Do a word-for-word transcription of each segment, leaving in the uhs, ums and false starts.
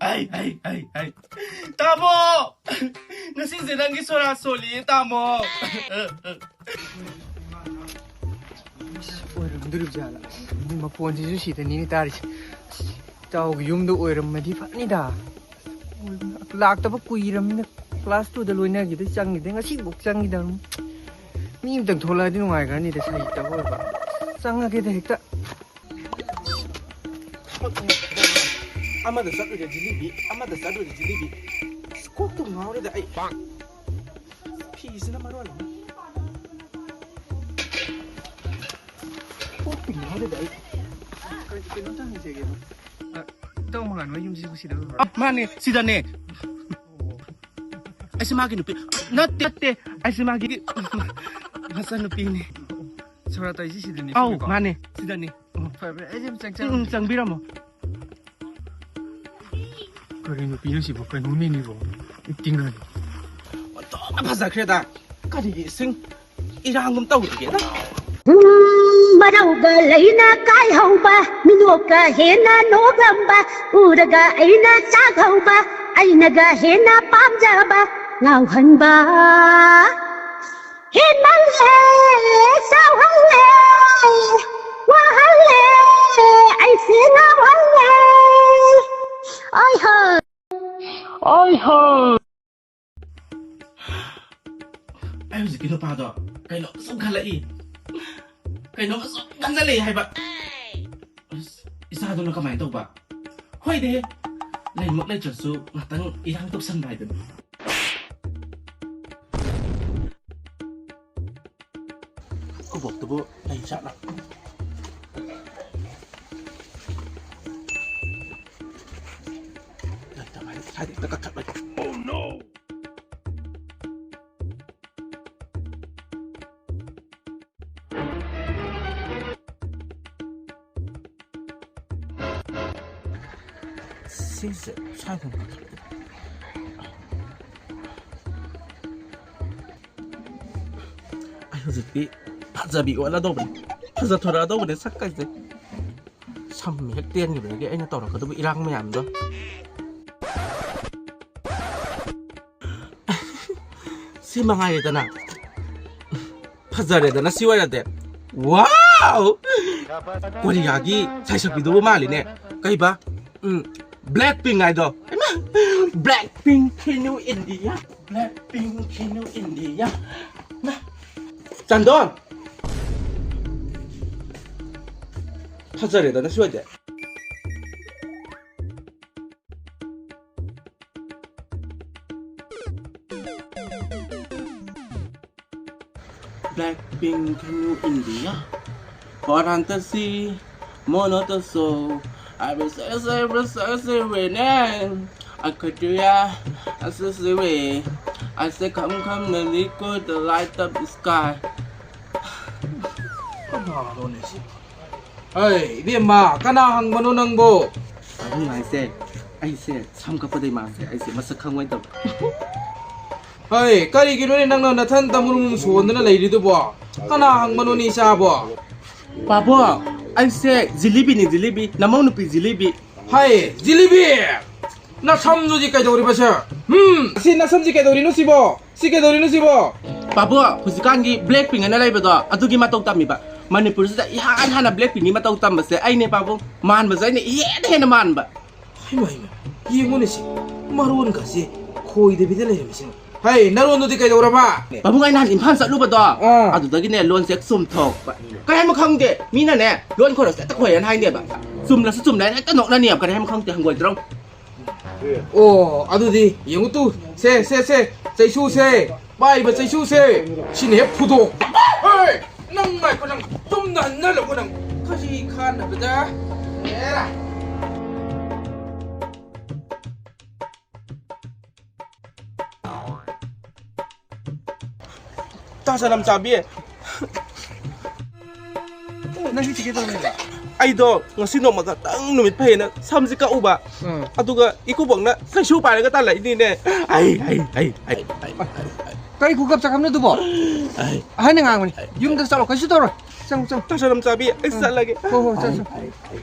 ꯑꯩ, ꯑꯩ, ꯑꯩ, ꯑꯩ꯫ ꯇꯥꯃꯣ! ꯉꯁꯤꯁꯦ ꯅꯪꯒꯤ ꯁꯣꯔꯥ ꯁꯣꯜꯂꯤꯌꯦ, ꯇꯥꯃꯣ꯫ ꯑꯣꯏꯔꯝꯗꯣꯔꯤꯕ ꯖꯥꯠꯂ? ꯃꯈꯣꯟꯁꯤꯁꯨ ꯁꯤꯗꯅꯤꯅꯦ ꯇꯥꯔꯤꯁꯦ꯫ ꯏꯇꯥꯎꯒꯤ ꯌꯨꯝꯗ ꯑꯣꯏꯔꯝꯃꯗꯤ ꯐꯅꯤꯗ꯫ ꯂꯥꯛꯇꯕ ꯀꯨꯏꯔꯝꯅꯤꯅ, class twoꯗ ꯂꯣꯏꯅꯈꯤꯗ ꯆꯪꯈꯤꯗꯦ, ꯉꯁꯤꯐꯥꯎ ꯆꯪꯈꯤꯗꯕꯅꯤ꯫ ꯃꯤ ꯑꯃꯇꯪ ꯊꯣꯛꯂꯛꯑꯗꯤ ꯅꯨꯡꯉꯥꯏꯈ꯭ꯔꯅꯤꯗ, ꯁꯥꯍꯤꯇ ꯑꯣꯏꯕ꯫ ꯆꯪꯉꯒꯦꯗ ꯍꯦꯛꯇ꯫ ꯑꯃꯗ ꯆꯠꯂꯨꯔꯦ ꯖꯤꯂꯤꯕꯤ, ꯑꯃꯗ ꯆꯠꯂꯨꯔꯦ ꯖꯤꯂꯤꯕꯤ꯫ ꯑꯁ, ꯀꯣꯛꯇꯨ ꯉꯥꯎꯔꯦꯗ ꯑꯩ꯫ ꯐꯤꯁꯤꯅ ꯃꯔꯣꯜ ꯑꯃ꯫ ꯀꯣꯛꯇꯨ ꯉꯥꯎꯔꯦꯗ ꯑꯩ꯫ ꯀꯩ-, ꯀꯩꯅꯣꯝꯇ ꯍꯪꯖꯒꯦꯕ꯫ ꯑ, ꯏꯇꯥꯎ ꯃꯉꯥꯜ ꯍꯣꯏ ꯌꯨꯝꯁꯤꯕꯨ ꯁꯤꯗ ꯑꯣꯏꯕ꯭ꯔꯣ? ꯑ, ꯃꯥꯅꯦ, ꯁꯤꯗꯅꯦ꯫ ꯑꯩꯁꯦ ꯃꯥꯒꯤ ꯅꯨꯄꯤ ꯅꯠꯇꯦ, ꯅꯠꯇꯦ꯫ ꯑꯩꯁꯦ ꯃꯥꯒꯤ ꯃꯆꯟꯅꯨꯄꯤꯅꯦ꯫ ꯁꯣꯔꯥ ꯇꯧꯔꯤꯁꯤ ꯁꯤꯗꯅꯤ, ꯑꯧ, ꯆꯨꯝꯃꯤꯀꯣ? ꯃꯥꯅꯦ, ꯁꯤꯗꯅꯤ꯫ ꯐꯔꯦ, ꯐꯔꯦ, ꯑꯩꯁꯦ ꯑꯝꯇ ꯎꯝ, ꯎꯝ, ꯆꯪꯖꯔꯝꯒꯦ꯫ ꯆꯪꯕꯤꯔꯝꯃꯣ꯫ ꯀꯔꯤ ꯅꯨꯄꯤꯅꯣ ꯁꯤꯕꯣ? ꯀꯩꯅꯣꯝꯅꯤꯅꯦꯕꯣ꯫ ꯑꯦꯛꯇꯤꯡꯒꯗꯤ꯫ ꯑꯣꯟꯊꯣꯛꯅ ꯐꯖꯈ꯭ꯔꯦꯗ꯫ ꯀꯔꯤꯒꯤ ꯏꯁꯤꯡ ꯏꯔꯥꯡꯒꯨꯝ ꯇꯧꯔꯤꯒꯦꯗ? ꯎꯝ, ꯃꯔꯧꯒ ꯂꯩꯅ ꯀꯥꯏꯍꯧꯕ, ꯃꯤꯅꯣꯛꯀ ꯍꯦꯟꯅ ꯅꯣꯛꯂꯝꯕ, ꯎꯔꯒ ꯑꯩꯅ ꯆꯥꯛꯍꯧꯕ, ꯑꯩꯅꯒ ꯍꯦꯟꯅ ꯄꯥꯝꯖꯕ, ꯉꯥꯎꯍꯟꯕ꯫ ꯍꯦꯟꯃꯜꯂꯦ, ꯆꯥꯎꯍꯜꯂꯦ, ꯋꯥꯍꯜꯂꯦ, ꯑꯩꯁꯦ ꯉꯥꯎꯍꯜꯂꯦ꯫ ꯑꯩ ꯍꯣ꯫ ꯑꯩ ꯍꯣ꯫ ꯑꯩ ꯍꯧꯖꯤꯛꯀꯤ ꯅꯨꯄꯥꯗꯣ ꯀꯩꯅꯣꯝ ꯁꯨꯝ ꯈꯜꯂꯛꯏ꯫ ꯀꯩꯅꯣꯝ ꯁꯨꯝ ꯈꯟꯖꯜꯂꯛꯏ ꯍꯥꯏꯕ꯫ ꯑꯁ, ꯏꯆꯥꯗꯨꯅ ꯀꯃꯥꯏꯅ ꯇꯧꯕ? ꯍꯣꯏꯗꯦ, ꯂꯩꯃꯛ ꯂꯩꯇ꯭ꯔꯁꯨ ꯉꯥꯛꯇꯪ ꯏꯔꯥꯡ ꯇꯧꯁꯟꯕ ꯍꯥꯏꯗꯨꯅꯤ꯫ ꯈꯨꯕꯣꯛꯇꯨꯕꯨ ꯂꯩ ꯖꯥꯠꯂꯥ? ꯂꯩꯇꯕ ꯍꯥꯏꯔꯗꯤ ꯁ꯭ꯋꯥꯏꯗ ꯍꯦꯛꯇ ꯀꯛꯊꯠꯂꯒꯦ꯫ Oh no! ꯁꯤꯁꯦ ꯁ꯭ꯋꯥꯏꯗ ꯀꯛꯊꯠꯂꯒꯦ꯫ ꯑꯩ ꯍꯧꯖꯤꯛꯇꯤ ꯐꯖꯕꯤ ꯑꯣꯜꯂꯗꯧꯕꯅꯤ, ꯐꯖꯊꯣꯔꯛꯑꯗꯧꯕꯅꯤ ꯁꯛꯀꯁꯦ꯫ ꯁꯝ ꯍꯦꯛ ꯇꯦꯟꯈꯤꯕꯗꯒꯤ ꯑꯩꯅ ꯇꯧꯔꯛꯀꯗꯕ ꯏꯔꯥꯡ ꯃꯌꯥꯝꯗꯣ꯫ ꯁꯤ ꯃꯉꯥꯏꯔꯦꯗꯅ꯫ ꯐꯖꯔꯦꯗꯅ ꯁꯤ ꯑꯣꯏꯔꯗꯤ꯫ ꯋꯥꯎ! ꯀꯣꯔꯤꯌꯥꯒꯤ ꯁꯩꯁꯛꯄꯤꯗꯨꯕꯨ ꯃꯥꯜꯂꯤꯅꯦ꯫ ꯀꯩꯕ? ꯎꯝ, Blackpink ꯍꯥꯏꯗꯣ꯫ ꯍꯩꯃꯥ! Blackpink ꯈꯤꯅꯨ India꯫ Blackpink ꯈꯤꯅꯨ India꯫ ꯃꯥ! ꯆꯟꯗꯣꯟ! ꯐꯖꯔꯦꯗꯅ ꯁꯤ ꯑꯣꯏꯗꯤ꯫ Blackpink ꯈꯤꯅꯨ India꯫ ꯐꯣꯔꯥꯟꯇꯁꯤ ꯃꯣꯅꯣꯇꯣꯁꯣ꯫ ꯑꯩꯕꯨ ꯁꯦ ꯁꯦ ꯁꯦ ꯁꯦ ꯋꯦꯅꯦ꯫ ꯑꯈꯇꯨꯌꯥ ꯑꯁꯨ ꯁꯦ ꯋꯦ꯫ ꯑꯁꯦ ꯈꯝ ꯈꯝ ꯅ ꯂꯤꯀꯣ the light up the sky꯫ ꯀꯅꯥꯅꯣꯅꯦ ꯁꯤ? ꯍꯩ, ꯏꯕꯦꯝꯃ, ꯀꯅꯥ ꯍꯪꯕꯅꯣ ꯅꯪꯕꯣ? ꯄꯥꯕꯨꯡ ꯍꯥꯏꯁꯦ, ꯑꯩꯁꯦ ꯁꯝ ꯀꯛꯄꯗꯩ ꯃꯥꯁꯦ ꯑꯩꯁꯦ ꯃꯁꯛ ꯈꯪꯉꯣꯏꯗꯕ꯫ ꯍꯩ, ꯀꯔꯤꯒꯤꯅꯣꯅꯦ ꯅꯪꯅ ꯅꯊꯟꯇ ꯃꯨꯔꯨꯝ ꯃꯨꯔꯨꯝ ꯁꯣꯟꯗꯅ ꯂꯩꯔꯤꯗꯨꯕꯣ? ꯀꯅꯥ ꯍꯪꯕꯅꯣꯅꯦ ꯏꯆꯥꯕꯣ? ꯄꯥꯕꯨꯡ, ꯑꯩꯁꯦ ꯖꯤꯂꯤꯕꯤꯅꯤ, ꯖꯤꯂꯤꯕꯤ, ꯅꯃꯧ ꯅꯨꯄꯤ ꯖꯤꯂꯤꯕꯤ꯫ ꯍꯩ, ꯖꯤꯂꯤꯕꯤ! ꯅꯁꯝꯗꯨꯗꯤ ꯀꯩꯗꯧꯔꯤꯕ ꯁꯦ? ꯍꯨꯝ, ꯁꯤ ꯅꯁꯝꯁꯤ ꯀꯩꯗꯧꯔꯤꯅꯣ ꯁꯤꯕꯣ? ꯁꯤ ꯀꯩꯗꯧꯔꯤꯅꯣ ꯁꯤꯕꯣ? ꯄꯥꯕꯨꯡ, ꯍꯧꯖꯤꯛꯀꯥꯟꯒꯤ Blackpink ꯍꯥꯏꯅ ꯂꯩꯕꯗꯣ, ꯑꯗꯨꯒꯤ ꯃꯇꯧ ꯇꯝꯃꯤꯕ꯫ ꯃꯅꯤꯄꯨꯔꯁꯤꯗ ꯏꯍꯥꯟ ꯍꯥꯟꯅ Blackpinkꯀꯤ ꯃꯇꯧ ꯇꯝꯕꯁꯦ ꯑꯩꯅꯦ ꯄꯥꯕꯨꯡ꯫ ꯃꯥꯟꯕꯁꯦ ꯑꯩꯅ ꯏꯍꯦꯟ ꯍꯦꯟꯅ ꯃꯥꯟꯕ꯫ ꯍꯩꯃꯥ, ꯍꯩꯃꯥ, ꯌꯦꯡꯉꯨꯅꯦ ꯁꯤ, ꯃꯔꯣꯟꯒꯁꯦ ꯈꯣꯏꯗꯕꯤꯗ ꯂꯩꯔꯝꯃꯤꯁꯦ꯫ ꯍꯩ, ꯅꯔꯣꯟꯗꯨꯗꯤ ꯀꯩꯗꯧꯔꯕ? ꯄꯥꯕꯨꯡ, ꯑꯩ ꯅꯍꯥꯟ ꯏꯝꯐꯥꯜ ꯆꯠꯂꯨꯕꯗꯣ, ꯑꯥ꯫ ꯑꯗꯨꯗꯒꯤꯅꯦ ꯂꯣꯟꯁꯦ ꯆꯨꯝꯊꯣꯛꯄ꯫ ꯀꯔꯤ ꯍꯥꯏꯃ ꯈꯪꯗꯦ, ꯃꯤꯅꯅꯦ ꯂꯣꯟ ꯈꯣꯏꯔꯛꯁꯦ ꯍꯦꯛꯇ ꯈꯣꯏꯔꯦꯅ ꯍꯥꯏꯅꯦꯕ꯫ ꯆꯨꯝꯂꯁꯨ ꯆꯨꯝꯂꯦꯅ ꯍꯦꯛꯇ ꯅꯣꯛꯅꯅꯦꯕ, ꯀꯔꯤ ꯍꯥꯏꯃ ꯈꯪꯗꯦ, ꯍꯪꯒꯣꯏꯗ꯭ꯔꯣ? ꯑꯣ, ꯑꯗꯨꯗꯤ ꯌꯦꯡꯉꯨ ꯇꯨ꯫ ꯁꯦ, ꯁꯦ, ꯁꯦ꯫ ꯆꯩꯁꯨꯁꯦ꯫ ꯄꯥꯏꯕ ꯆꯩꯁꯨꯁꯦ꯫ ꯁꯤꯅ ꯍꯦꯛ ꯐꯨꯗꯣꯛ꯫ ꯍꯦ! ꯅꯪ ꯉꯥꯏꯈꯣ, ꯅꯪ ꯆꯨꯝꯅ ꯍꯟꯅ ꯂꯧꯕ ꯅꯪ꯫ ꯀꯔꯤ ꯀꯥꯟꯅꯕꯗ? ꯑꯦ! ꯇꯥ ꯁꯅꯝ ꯆꯥꯕꯤ꯫ ꯅꯪꯗꯤ ꯆꯤꯛꯀꯦ ꯇꯧꯔꯝꯃꯤꯕ? ꯑꯩꯗꯣ ꯉꯁꯤ ꯅꯣꯡꯃ ꯈꯛꯇꯪ ꯅꯨꯃꯤꯠ ꯐꯩꯌꯦꯅ ꯁꯝꯁꯦ ꯀꯛꯎꯕ꯫ ꯎꯝ꯫ ꯑꯗꯨꯒ ꯏꯀꯨꯕꯣꯛꯅ ꯀꯩꯁꯨ ꯄꯥꯏꯔꯒ ꯇꯥꯜꯂꯛꯏꯅꯤꯅꯦ꯫ ꯑꯩ, ꯑꯩ, ꯑꯩ, ꯑꯩ, ꯑꯩ, ꯑꯩ, ꯑꯩ, ꯑꯩ꯫ ꯀꯔꯤ ꯈꯨꯀꯞ ꯆꯀꯞꯅꯣ ꯑꯗꯨꯕꯣ? ꯑꯩ꯫ ꯑꯍꯟꯅ ꯉꯥꯡꯕꯅꯤ꯫ ꯌꯨꯝꯗ ꯆꯠꯂꯣ, ꯀꯩꯁꯨ ꯇꯧꯔꯣꯏ꯫ ꯆꯪꯉꯨ, ꯆꯪꯉꯨ꯫ ꯇꯥ ꯁꯅꯝ ꯆꯥꯕꯤ, ꯑꯩ ꯆꯠꯂꯒꯦ꯫ ꯍꯣ, ꯍꯣ, ꯆꯠꯂꯣ, ꯆꯠꯂꯣ꯫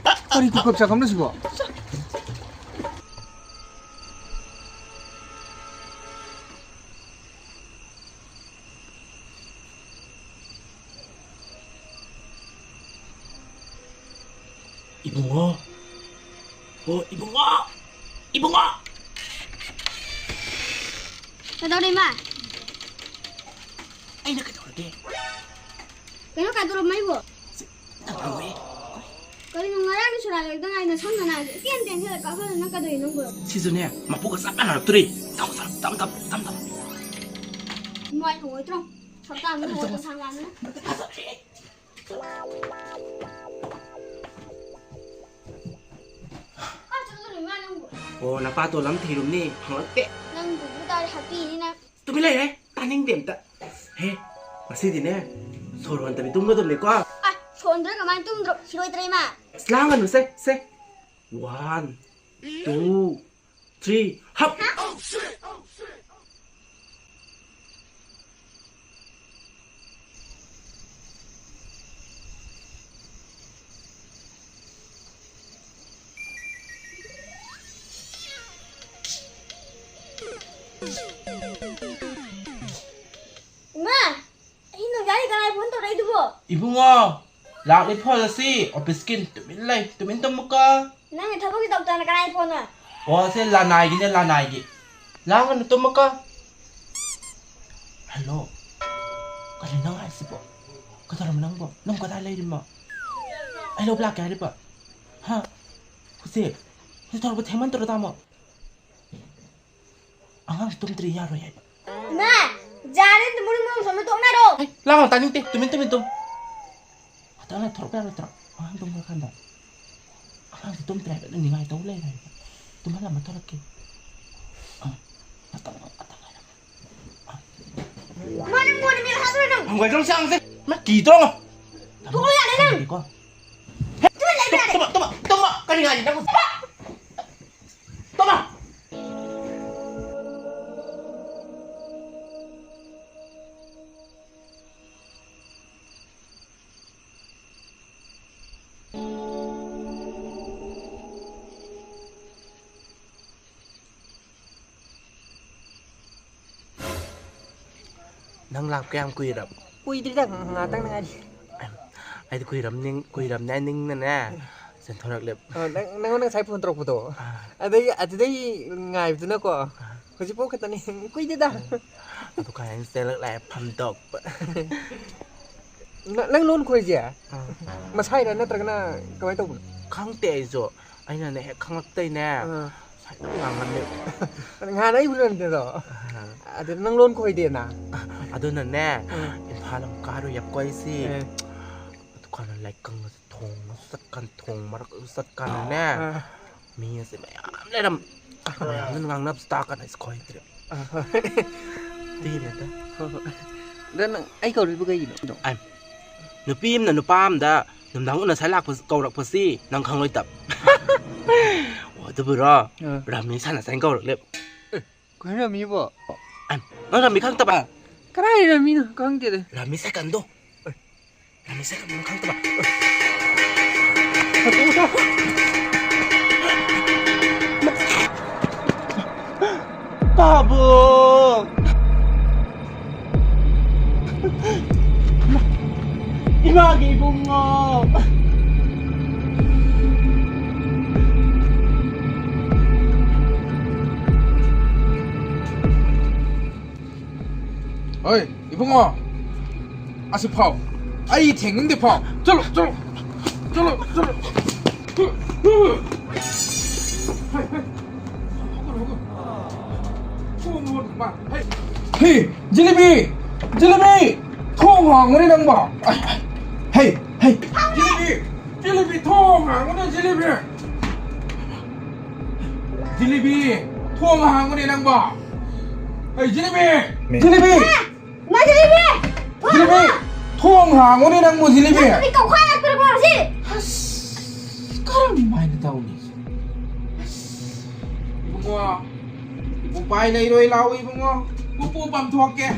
ꯀꯔꯤ ꯈꯨꯀꯞ ꯆꯀꯞꯅꯣ ꯁꯤꯕꯣ? ꯏꯕꯨꯡꯉꯣ꯫ ꯑꯣ, ꯏꯕꯨꯡꯉꯣ! ꯏꯕꯨꯡꯉꯣ! ꯀꯩꯗꯧꯔꯦ, ꯏꯃꯥ? ꯑꯩꯅ ꯀꯩꯗꯧꯔꯒꯦ? ꯀꯩꯅꯣ ꯀꯥꯏꯗꯧꯔꯝꯃꯣ ꯑꯩꯕꯣ? ꯁꯤ, ꯅꯪ ꯍꯪꯉꯨꯏ꯫ ꯀꯔꯤꯅꯣ ꯉꯔꯥꯡꯒꯤ ꯁꯣꯔꯥ ꯂꯣꯏꯗ ꯉꯥꯏꯅ ꯁꯝꯅ ꯅꯥꯏꯗ ꯏꯇꯦꯟ ꯇꯦꯟ ꯁꯦꯠꯂ ꯀꯥꯈꯠꯂ ꯅꯪ ꯀꯩꯗꯧꯔꯤꯅꯣ ꯅꯪꯕꯣ? ꯁꯤꯁꯨꯅꯦ, ꯃꯄꯨꯒ ꯆꯞ ꯃꯥꯟꯅꯔꯛꯇꯣꯔꯤ꯫ ꯇꯝ, ꯇꯝ, ꯇꯝ, ꯇꯝ, ꯇꯝ, ꯇꯝ꯫ ꯏꯃꯥ, ꯑꯩ ꯍꯪꯉꯣꯏꯗ꯭ꯔꯣ? ꯁꯛꯇꯥ ꯑꯃ ꯍꯪꯉꯣꯏꯗ꯭ꯔꯣ? ꯁꯪ ꯂꯥꯛꯅ꯫ ꯀꯥꯏ ꯆꯠꯂꯨꯔꯤꯅꯣ ꯏꯃꯥ ꯅꯪꯕꯨ? ꯑꯣ, ꯅꯄꯥ ꯇꯣꯜꯂꯝ ꯊꯤꯔꯨꯝꯅꯤ, ꯐꯪꯂꯛꯇꯦ꯫ ꯅꯪ ꯄꯨꯄꯨ ꯇꯥꯔꯦ ꯍꯥꯠꯄꯤꯅꯤ ꯅꯪ꯫ ꯇꯨꯃꯤꯟ ꯂꯩꯔꯦ, ꯇꯥꯅꯤꯡꯗꯦ ꯑꯝꯇ꯫ ꯍꯦ, ꯉꯁꯤꯗꯤꯅꯦ, ꯁꯣꯔ ꯍꯣꯟꯗꯕꯤ ꯇꯨꯝꯒꯗꯕꯅꯤꯀꯣ꯫ ꯑ, ꯁꯣꯟꯗ꯭ꯔ ꯀꯃꯥꯏꯅ ꯇꯨꯝꯗ꯭ꯔꯣ? ꯁꯤꯔꯣꯏꯗ꯭ꯔꯦ ꯏꯃꯥ꯫ ꯑꯁ, ꯂꯥꯡꯒꯅꯨꯁꯦ, ꯁꯦ꯫ One, two, three, ꯍꯞ! ꯏꯃꯥ! ꯑꯍꯤꯡ ꯅꯣꯡꯌꯥꯏ ꯀꯅꯥꯏ ꯐꯣꯟ ꯇꯧꯔꯛꯏꯗꯨꯕꯣ? ꯏꯕꯨꯡꯉꯣ, ꯂꯥꯛꯂꯤ ꯐꯣꯟ ꯑꯁꯤ ꯑꯣꯐꯤꯁꯀꯤ꯫ ꯇꯨꯃꯤꯟ ꯂꯩ, ꯇꯨꯃꯤꯟ ꯇꯨꯝꯃꯨꯀꯣ꯫ ꯅꯪꯒꯤ ꯊꯕꯛꯀꯤ ꯗꯣꯛꯇꯔꯅ ꯀꯅꯥꯏ ꯐꯣꯟꯅꯣ? ꯑꯣ, ꯑꯁꯤ ꯂꯅꯥꯏꯒꯤꯅꯦ, ꯂꯅꯥꯏꯒꯤ꯫ ꯂꯥꯡꯒꯅꯨ, ꯇꯨꯝꯃꯨꯀꯣ꯫ ꯍꯜꯂꯣ, ꯀꯔꯤꯅꯣ ꯅꯪ ꯍꯥꯏꯁꯤꯕꯣ? ꯀꯩꯗꯧꯔꯝꯃꯣ ꯅꯪꯕꯣ? ꯅꯪ ꯀꯗꯥꯏ ꯂꯩꯔꯤꯃꯣ? ꯑꯩ ꯂꯧꯕ ꯂꯥꯛꯀꯦ ꯍꯥꯏꯔꯤꯕ? ꯍꯥ? ꯍꯧꯖꯤꯛ? ꯍꯧꯖꯤꯛ ꯇꯧꯔꯛꯄ ꯊꯦꯡꯃꯟꯗ꯭ꯔꯣ, ꯇꯥꯃꯣ? ꯑꯉꯥꯡꯁꯦ ꯇꯨꯝꯗ꯭ꯔꯤ, ꯌꯥꯔꯣꯏ ꯍꯥꯏꯕ꯫ ꯏꯃꯥ, ꯌꯥꯔꯦ, ꯃꯨꯔꯤ ꯃꯨꯔꯤ ꯁꯣꯝꯗ ꯇꯣꯛꯅꯔꯣ꯫ ꯍꯩ, ꯂꯥꯡꯒꯅꯨ, ꯇꯥꯅꯤꯡꯗꯦ, ꯇꯨꯃꯤꯟ ꯇꯨꯃꯤꯟ ꯇꯨꯝ꯫ ꯉꯥꯛꯇꯪ ꯂꯩꯔ ꯊꯣꯔꯛꯄ ꯌꯥꯔꯣꯏꯗ꯭ꯔꯣ? ꯑꯉꯥꯡ ꯇꯨꯝꯈ꯭ꯔꯀꯥꯟꯗ꯫ ꯑꯉꯥꯡꯁꯦ ꯇꯨꯝꯗ꯭ꯔꯦ ꯍꯥꯏꯕ, ꯅꯤꯡꯉꯥꯏ ꯇꯧ ꯂꯩꯔꯦ ꯍꯥꯏꯕ꯫ ꯇꯨꯝꯍꯜꯂꯝꯃ ꯊꯣꯔꯛꯀꯦ꯫ ꯑꯥ, ꯉꯥꯛꯇꯪ, ꯉꯥꯛꯇꯪ ꯉꯥꯏꯔꯝꯃꯣ꯫ ꯑꯥ꯫ ꯏꯃꯥ, ꯅꯪ ꯃꯣꯟꯗ ꯃꯤꯠ ꯍꯥꯞꯄꯨꯔꯣ ꯅꯪ? ꯍꯪꯒꯣꯏꯗ꯭ꯔꯣ ꯁꯤ ꯑꯉꯥꯡꯁꯦ? ꯃꯥ ꯀꯤꯗ꯭ꯔꯣ? ꯇꯣꯛꯑꯣ ꯌꯥꯔꯦ ꯅꯪ꯫ ꯀꯣ꯫ ꯇꯨꯃꯤꯟ ꯂꯩꯕ ꯌꯥꯔꯦ꯫ ꯇꯨꯝꯃꯣ, ꯇꯨꯝꯃꯣ, ꯇꯨꯝꯃꯣ꯫ ꯀꯔꯤ ꯉꯥꯏꯔꯤꯅꯣ? ꯇꯨꯝꯃꯣ꯫ ꯅꯪ ꯂꯥꯛꯄ ꯀꯌꯥꯝ ꯀꯨꯏꯔꯕ? ꯀꯨꯏꯗ꯭ꯔꯤꯗ, ꯉꯥꯛꯇꯪ ꯉꯥꯏꯔꯤ꯫ ꯑꯩꯗꯤ ꯀꯨꯏꯔꯝꯅꯤꯡ-, ꯀꯨꯏꯔꯝꯅꯦ ꯅꯤꯡꯅꯅꯦ, ꯆꯦꯟꯊꯣꯔꯛꯂꯦ꯫ ꯑ, ꯅꯪ, ꯅꯪꯉꯣꯟꯗ ꯉꯁꯥꯏ ꯐꯣꯟ ꯇꯧꯔꯛꯄꯗꯣ? ꯑꯥ꯫ ꯑꯗꯩ, ꯑꯗꯨꯗꯩ ꯉꯥꯏꯕꯗꯨꯅꯀꯣ, ꯑꯥ꯫ ꯍꯧꯖꯤꯛꯐꯥꯎ ꯈꯛꯇꯅꯤ, ꯀꯨꯏꯗꯦꯗ꯫ ꯑꯗꯨ ꯀꯥꯏꯅ ꯆꯦꯜꯂꯛꯂꯦ, ꯐꯝꯗꯣꯛꯄ꯫ ꯅ-, ꯅꯪ ꯂꯣꯟ ꯈꯣꯏꯁꯦ? ꯑꯥ꯫ ꯃꯁꯥꯏꯔꯥ ꯅꯠꯇ꯭ꯔꯒꯅ ꯀꯃꯥꯏꯅ ꯇꯧꯕꯅꯣ? ꯈꯪꯗꯦ ꯑꯩꯁꯨ꯫ ꯑꯩꯅꯅꯦ ꯍꯦꯛ ꯈꯪꯂꯛꯇꯩꯅꯦ꯫ ꯑꯥ꯫ ꯁꯨꯃꯥꯏꯅ ꯉꯥꯡꯉꯝꯃꯦ꯫ ꯅꯍꯥꯟ ꯑꯩꯕꯨ ꯂꯣꯟꯗꯦꯗꯣ꯫ ꯑꯥ꯫ ꯑꯗꯨ ꯅꯪ ꯂꯣꯟ ꯈꯣꯏꯗꯦꯅ꯫ ꯑꯗꯨꯅꯅꯦ, ꯑꯥ꯫ ꯏꯝꯐꯥꯜ ꯑꯃꯨꯛ ꯀꯥꯔꯨꯏ ꯑꯩꯈꯣꯏꯁꯤ꯫ ꯑꯦ꯫ ꯑꯗꯨꯀꯥꯟꯗ ꯂꯩꯀꯪꯒꯁꯦ ꯊꯣꯡꯅꯁꯨ ꯆꯠꯀꯥꯟ, ꯊꯣꯡ ꯃꯔꯛꯇꯁꯨ ꯆꯠꯀꯥꯟꯗꯅꯦ, ꯑꯥ꯫ ꯃꯤ ꯑꯁꯦ ꯃꯌꯥꯝ ꯂꯩꯔꯝ-, ꯃꯌꯥꯝꯅ ꯉꯥꯡꯅꯕꯁꯨ ꯇꯥꯀꯥꯟꯗ ꯑꯩꯁꯦ ꯈꯣꯏꯗ꯭ꯔꯦ꯫ ꯑꯥ, ꯍꯣꯏ꯫ ꯇꯤꯔꯦꯗ꯫ ꯍꯣꯏ, ꯍꯣꯏ꯫ ꯑꯗ ꯅꯪ ꯑꯩ ꯀꯧꯔꯤꯕ ꯀꯩꯒꯤꯅꯣ? ꯑꯥꯏ, ꯅꯨꯄꯤ ꯑꯃꯅ ꯅꯨꯄꯥ ꯑꯃꯗ ꯅꯨꯡꯗꯥꯡ ꯎꯅꯁꯥ ꯂꯥꯛꯄ ꯀꯧꯔꯛꯄꯁꯤ ꯅꯪ ꯈꯪꯂꯣꯏꯗꯕ꯫ ꯑꯣ, ꯑꯗꯨꯕꯨꯔꯣ, ꯑꯥ꯫ ꯔꯥꯃꯤ ꯁꯥꯟꯅꯁꯦꯅ ꯀꯧꯔꯛꯂꯦ꯫ ꯑꯦ, ꯀꯩꯅꯣ ꯔꯥꯃꯤꯕꯣ? ꯑꯥꯏ, ꯅꯪ ꯔꯥꯃꯤ ꯈꯪꯗꯕ? ꯀꯗꯥꯏ ꯔꯥꯃꯤꯅꯣ? ꯈꯪꯗꯦꯗ꯫ ꯔꯥꯃꯤ ꯁꯥꯏꯀꯜꯗꯣ꯫ ꯔꯥꯃꯤ ꯁꯥꯏꯀꯜꯗꯣ ꯅꯪ ꯈꯪꯗꯕ? ꯄꯥꯕꯨꯡ! ꯏꯃꯥꯒꯤ ꯏꯕꯨꯡꯉꯣ! ꯍꯣꯏ, ꯏꯕꯨꯡꯉꯣ, ꯑꯁꯤ ꯐꯥꯎ꯫ ꯑꯩ ꯊꯦꯡꯅꯤꯡꯗꯦ ꯐꯥꯎ꯫ ꯆꯠꯂꯣ, ꯆꯠꯂꯣ꯫ ꯆꯠꯂꯣ, ꯆꯠꯂꯣ꯫ ꯍꯩ, ꯍꯩ꯫ ꯍꯩ, ꯖꯤꯂꯤꯕꯤ! ꯖꯤꯂꯤꯕꯤ! ꯊꯣꯡ ꯍꯥꯡꯉꯨꯅꯦ ꯅꯪꯕꯣ꯫ ꯍꯩ, ꯍꯩ꯫ ꯖꯤꯂꯤꯕꯤ! ꯖꯤꯂꯤꯕꯤ, ꯊꯣꯡ ꯍꯥꯡꯉꯨꯅꯦ, ꯖꯤꯂꯤꯕꯤ! ꯖꯤꯂꯤꯕꯤ, ꯊꯣꯡ ꯍꯥꯡꯉꯨꯅꯦ ꯅꯪꯕꯣ! ꯑꯩ ꯖꯤꯂꯤꯕꯤ! ꯖꯤꯂꯤꯕꯤ! ꯏꯃꯥ ꯖꯤꯂꯤꯕꯤ! ꯊꯣꯡ ꯖꯤꯂꯤꯕꯤ! ꯍꯥꯡꯉꯣ! ꯊꯣꯡ ꯍꯥꯡꯉꯨꯅꯦ ꯅꯪꯕꯨ, ꯖꯤꯂꯤꯕꯤ! ꯅꯪ ꯀꯧꯈꯥ ꯂꯥꯛꯄꯤꯔꯕꯣ ꯍꯧꯖꯤꯛ? ꯑꯁ, ꯀꯔꯝꯍꯥꯏꯅ ꯇꯧꯅꯤ? ꯑꯁ, ꯏꯕꯨꯡꯉꯣ, ꯎꯄꯥꯏ ꯂꯩꯔꯣꯏ, ꯂꯥꯛꯑꯣ ꯏꯕꯨꯡꯉꯣ, ꯄꯨꯄꯨ ꯄꯝꯊꯣꯛꯀꯦ꯫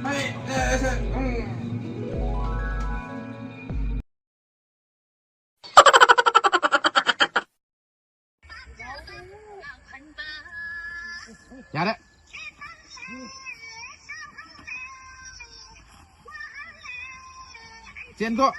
ꯍꯩ, ꯑꯦ, ꯑꯦ, ꯎꯝ꯫ ꯌꯥꯔꯦ꯫ ꯆꯦꯟꯊꯣꯛ꯫